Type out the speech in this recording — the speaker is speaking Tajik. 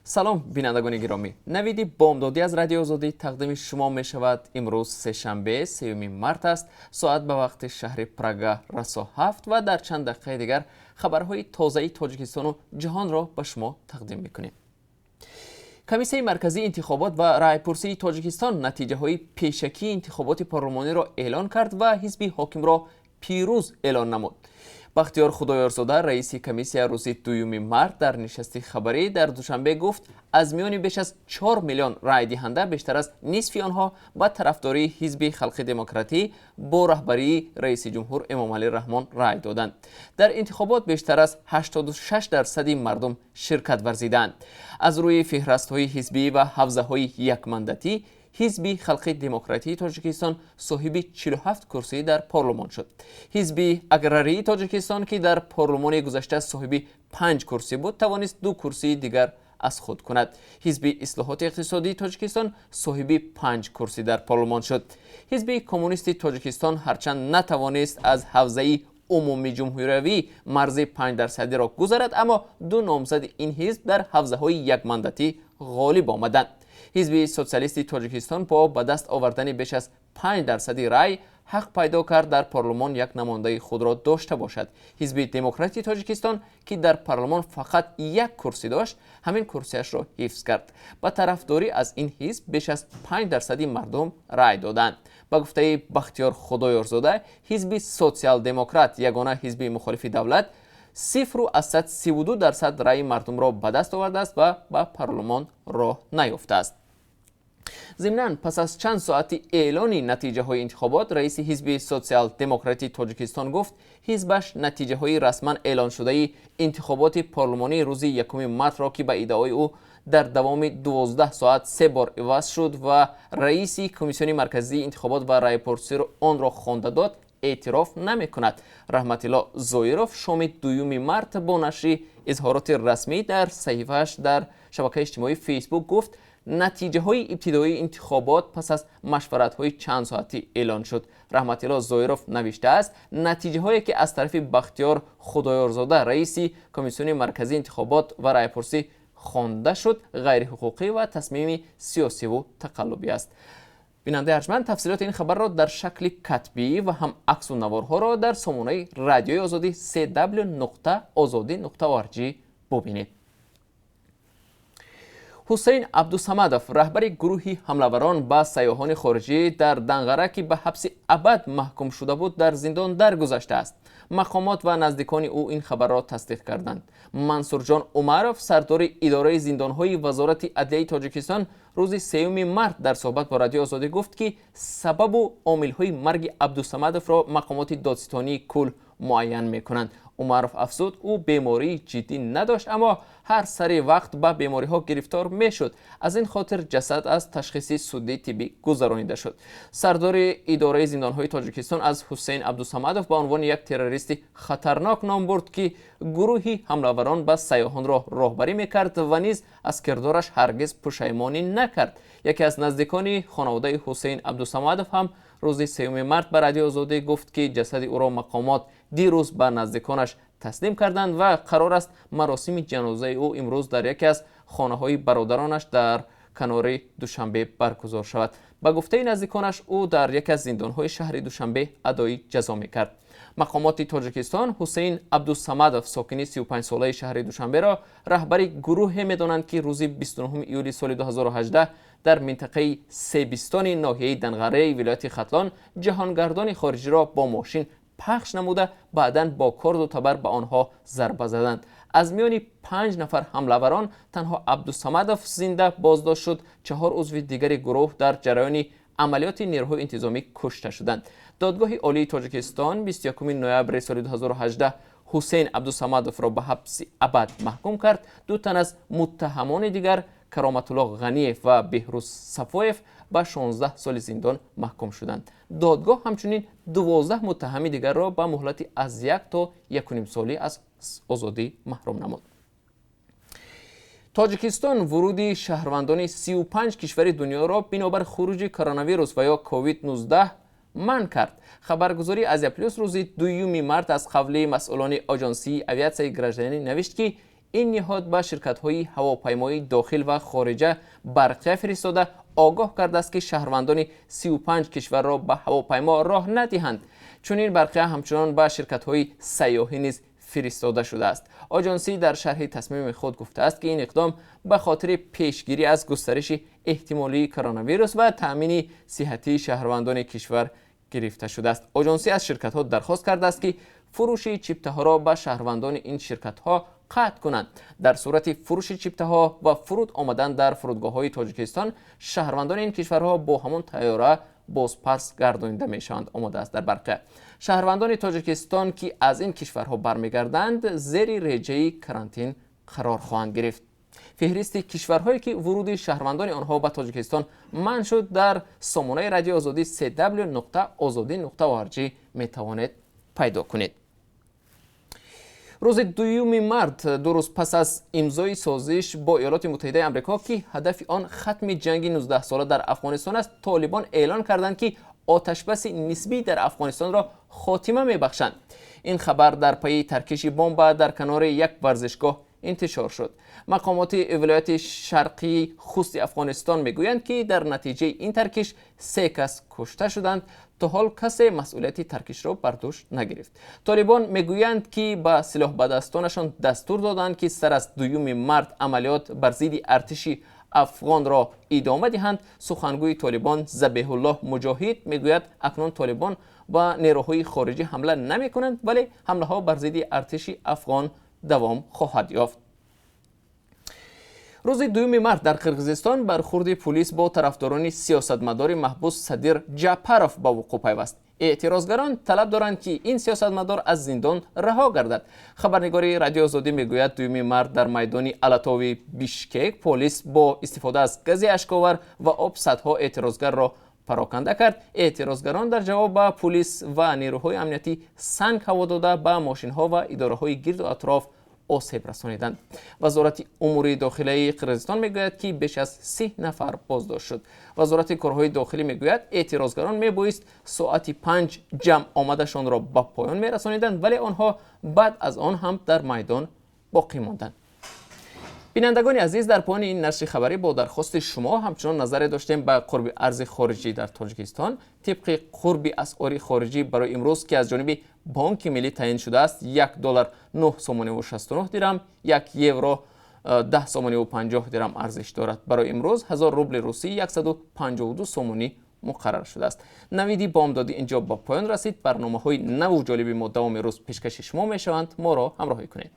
Салом, бинандагони гиромӣ! Навиди бомдодӣ аз Радиои Озодӣ тақдими шумо мешавад. Имрӯз сешанбе, 3 март аст. Соат ба вақти шаҳри Прага расо 7 ва дар чанд дақиқаи дигар хабарҳои тозаи Тоҷикистону ҷаҳонро ба шумо тақдим мекунем. Комиссияи марказии интихобот ва раъйпурсии Тоҷикистон натиҷаҳои пешакии интихоботи парлумониро эълон кард ва ҳизби ҳокимро пирӯз эълон намуд. Бахтиёр Худоёрзода, раиси комиссия, рӯзи 2 март дар нишасти хабарӣ дар Душанбе гуфт, аз миёни беш аз 4 миллион раъйдиҳанда бештар аз нисфи онҳо ба тарафдории Ҳизби халқи демократӣ бо раҳбарии раиси ҷумҳур Эмомалӣ Раҳмон рай доданд. Дар интихобот бештар аз 86 дарсади мардум ширкат варзидаанд. Аз рӯи феҳрастҳои ҳизбӣ ва ҳавзаҳои якмандатӣ, Ҳизби халқи демократии Тоҷикистон соҳиби 47 курсӣ дар парлумон шуд. Ҳизби аграрии Тоҷикистон, ки дар парлумони гузашта соҳиби 5 курсӣ буд, тавонист ду курсии дигар аз худ кунад. Ҳизби ислоҳоти иқтисодии Тоҷикистон соҳиби 5 курсӣ дар парлумон шуд. Ҳизби коммунисти Тоҷикистон ҳарчанд натавонист аз ҳавзаи умумиҷумҳуриявӣ марзи 5 дарсадиро гузарад, аммо ду номзади ин ҳизб дар ҳавзаҳои якмандатӣ ғолиб омаданд. Ҳизби социалисти Тоҷикистон бо ба даст овардани беш аз 5 дарсади рай ҳақ пайдо кард дар парлумон як намояндаи худро дошта бошад. Ҳизби демократии Тоҷикистон, ки дар парлумон фақат як курсӣ дошт, ҳамин курсиашро ҳифз кард. Ба тарафдорӣ аз ин ҳизб беш аз 5 дарсади мардум рай доданд. Ба гуфтаи Бахтиёр Худоёрзода, Ҳизби социал-демократ, ягона ҳизби мухолифи давлат, 0,32% раъи мардумро ба даст овардааст ва ба парлумон роҳ наёфтааст. Зимнан, пас аз чанд соати эълони натиҷаҳои интихобот, раиси Ҳизби социал-демократии Тоҷикистон гуфт, ҳизбаш натиҷаҳои расман эълоншудаи интихоботи парлумонии рӯзи 1 мартро, ки ба иддаои ӯ дар давоми 12 соат се бор иваз шуд ва раиси Комиссиони марказии интихобот ва раъйпурсиро онро хонда дод, эътироф намекунад. Раҳматилло Зоиров шоми 2 март бо нашри изҳороти расмӣ дар саҳифааш дар шабакаи иҷтимоии Фейсбук гуфт, натиҷаҳои ибтидоии интихобот пас аз машваратҳои чандсоатӣ эълон шуд. Раҳматилло Зоиров навиштааст, натиҷаҳое ки аз тарафи Бахтиёр Худоёрзода, раиси Комиссиони марказии интихобот ва раъйпурсӣ, хонда шуд, ғайриҳуқуқӣ ва тасмими сиёсиву тақаллубӣ аст. Бинандаи арҷманд, тафсилоти ин хабарро дар шакли катбӣ ва ҳам аксу наворҳоро дар сомонаи Радиои Озодӣ cw.ozodi.org бубинед. Ҳусейн Абдусамадов, раҳбари гурӯҳи ҳамлаварон ба сайёҳони хориҷӣ дар Данғара, ки ба ҳабси абад маҳкум шуда буд, дар зиндон даргузаштааст. Мақомот ва наздикони ӯ ин хабарро тасдиқ карданд. Мансурҷон Умаров, сардори идораи зиндонҳои Вазорати адлияи Тоҷикистон, рӯзи 3 март дар суҳбат бо Радиои Озодӣ гуфт, ки сабабу омилҳои марги Абдусамадовро мақомоти додситонии кул муайян мекунанд. Умаров афзуд, ӯ бемории ҷиддӣ надошт, аммо ҳар сари вақт ба бемориҳо гирифтор мешуд. Аз ин хотир ҷасад аз ташхиси судии тиббӣ гузаронида шуд. Сардори идораи зиндонҳои Тоҷикистон аз Ҳусейн Абдусамадов ба унвони як террористи хатарнок ном бурд, ки гурӯҳи ҳамлаварон ба сайёҳонро роҳбарӣ мекард ва низ аз кирдораш ҳаргиз пушаймонӣ накард. Яке аз наздикони хонаводаи Ҳусейн Абдусамадов ҳам рӯзи 3 март ба Радиои Озодӣ гуфт, ки ҷасади ӯро мақомот дирӯз ба наздиконаш таслим карданд ва қарор аст маросими ҷанозаи ӯ имрӯз дар яке аз хонаҳои бародаронаш дар канори Душанбе баргузор шавад. Ба гуфтаи наздиконаш, ӯ дар яке аз зиндонҳои шаҳри Душанбе адои ҷазо мекард. Мақомоти Тоҷикистон Ҳусейн Абдусамадов, сокини 35-солаи шаҳри Душанберо, раҳбари гурӯҳе медонанд, ки рӯзи 29 июли соли 2018 дар минтақаи Себистони ноҳияи Данғараи вилояти Хатлон ҷаҳонгардони хориҷиро бо мошин пахш намуда, баъдан бо корду табар ба онҳо зарба заданд. Аз миёни панҷ нафар ҳамлаварон танҳо Абдусамадов зинда боздошт шуд. Чаҳор узви дигари гурӯҳ дар ҷараёни амалиёти нерӯҳои интизомӣ кушта шуданд. Додгоҳи Олии Тоҷикистон 21 ноябри соли 2018 Ҳусейн Абдусамадовро ба ҳабси абад маҳкум кард. Ду тан аз муттаҳамони дигар, Кароматулло Ғаниев ва Беҳрӯз Сафоев, ба 16 соли зиндон маҳкум шуданд. Додгоҳ ҳамчунин 12 муттаҳами дигарро ба муҳлати аз як то якунимсолӣ аз озодӣ маҳрум намуд. Тоҷикистон вуруди шаҳрвандони 35 кишвари дунёро бинобар хуруҷи коронавирус ва ё COVID-19 манъ кард. Хабаргузории Азия Плюс рӯзи 2 март аз қавли масъулони Оҷонсии авиатсияи гражданӣ навишт, ки Ин ниҳод ба ширкатҳои ҳавопаймоии дохил ва хориҷа барқия фиристода, огоҳ кардааст, ки шаҳрвандони 35 кишварро ба ҳавопаймо роҳ надиҳанд. Чунин барқия ҳамчунон ба ширкатҳои сайёҳӣ низ фиристода шудааст. Оҷонсӣ дар шарҳи тасмими худ гуфтааст, ки ин иқдом ба хотири пешгирӣ аз густариши эҳтимолии коронавирус ва таъмини сиҳатии шаҳрвандони кишвар гирифта шудааст. Оҷонсӣ аз ширкатҳо дархост кардааст, ки фурӯши чиптаҳоро ба шаҳрвандони ин ширкатҳо қатъ кунанд. Дар сурати фурӯши чиптаҳо ва фуруд омадан дар фурудгоҳҳои Тоҷикистон, шаҳрвандони ин кишварҳо бо ҳамон тайёра бозпас гардонида мешаванд, омадааст дар барқия. Шаҳрвандони Тоҷикистон, ки аз ин кишварҳо бармегарданд, зери реҷаи карантин қарор хоҳанд гирифт. Феҳристи кишварҳое, ки вуруди шаҳрвандони онҳо ба Тоҷикистон манъ шуд, дар сомонаи Радиои Озодӣ cw.ozodi.org метавонед пайдо кунед. Рӯзи 2 март, 2 рӯз пас аз имзои созиш бо Иёлоти Муттаҳидаи Амрико, ки ҳадафи он хатми ҷанги 19-сола дар Афғонистон аст, Толибон эълон карданд, ки оташбаси нисбӣ дар Афғонистонро хотима мебахшанд. Ин хабар дар пайи таркиши бомба дар канори як варзишгоҳ интишор шуд. Мақомоти вилояти шарқии Хусти Афғонистон мегӯянд, ки дар натиҷаи ин таркиш се кас кушта шуданд. То ҳол касе масъулияти таркишро бар дӯш нагирифт. Толибон мегӯянд, ки ба силоҳбадастонашон дастур доданд, ки сар аз 2 март амалиёт бар зидди артиши афғонро идома диҳанд. Сухангӯи Толибон Забеҳуллоҳ Муҷоҳид мегӯяд, акнун Толибон ба нерӯҳои хориҷӣ ҳамла намекунанд, вале ҳамлаҳо бар зидди артиши афғон давом хоҳад ёфт. Рӯзи 2 март дар Қирғизистон бархурди пулис бо тарафдорони сиёсатмадори маҳбус Садир Ҷапаров ба вуқӯъ пайваст. Эътирозгарон талаб доранд, ки ин сиёсатмадор аз зиндон раҳо гардад. Хабарнигори Радиои Озодӣ мегӯяд, 2 март дар майдони Алатови Бишкек полис бо истифода аз гази ашковар ва об садҳо эътирозгарро пароканда кард. Эътирозгарон дар ҷавоб ба пулис ва нерӯҳои амниятӣ санг ҳаво дода, ба мошинҳо ва идораҳои гирду атроф осеб расониданд. Вазорати умури дохилаи Қирғизистон мегӯяд, ки беш аз 30 нафар боздошт шуд. Вазорати корҳои дохилӣ мегӯяд, эътирозгарон мебоист соати 5 ҷамъ омадашонро ба поён мерасониданд, вале онҳо баъд аз он ҳам дар майдон боқӣ монданд. Бинандагони азиз, дар поёни ин нашри хабарӣ бо дархости шумо ҳамчунон назаре доштем ба қурби арзи хориҷӣ дар Тоҷикистон. Тибқи қурби асъори хориҷӣ барои имрӯз, ки аз ҷониби Бонки Миллӣ таъин шудааст, 1 доллар 9 сомониву 69 дирам, 1 евро 10 сомониву 50 дирам арзиш дорад. Барои имрӯз 1000 рубли русӣ 152 сомонӣ муқаррар шудааст. Навиди бомдодӣ инҷо ба поён расид. Барномаҳои наву ҷолиби мо давоми рӯз пешкаши шумо мешаванд. Моро ҳамроҳӣ кунед.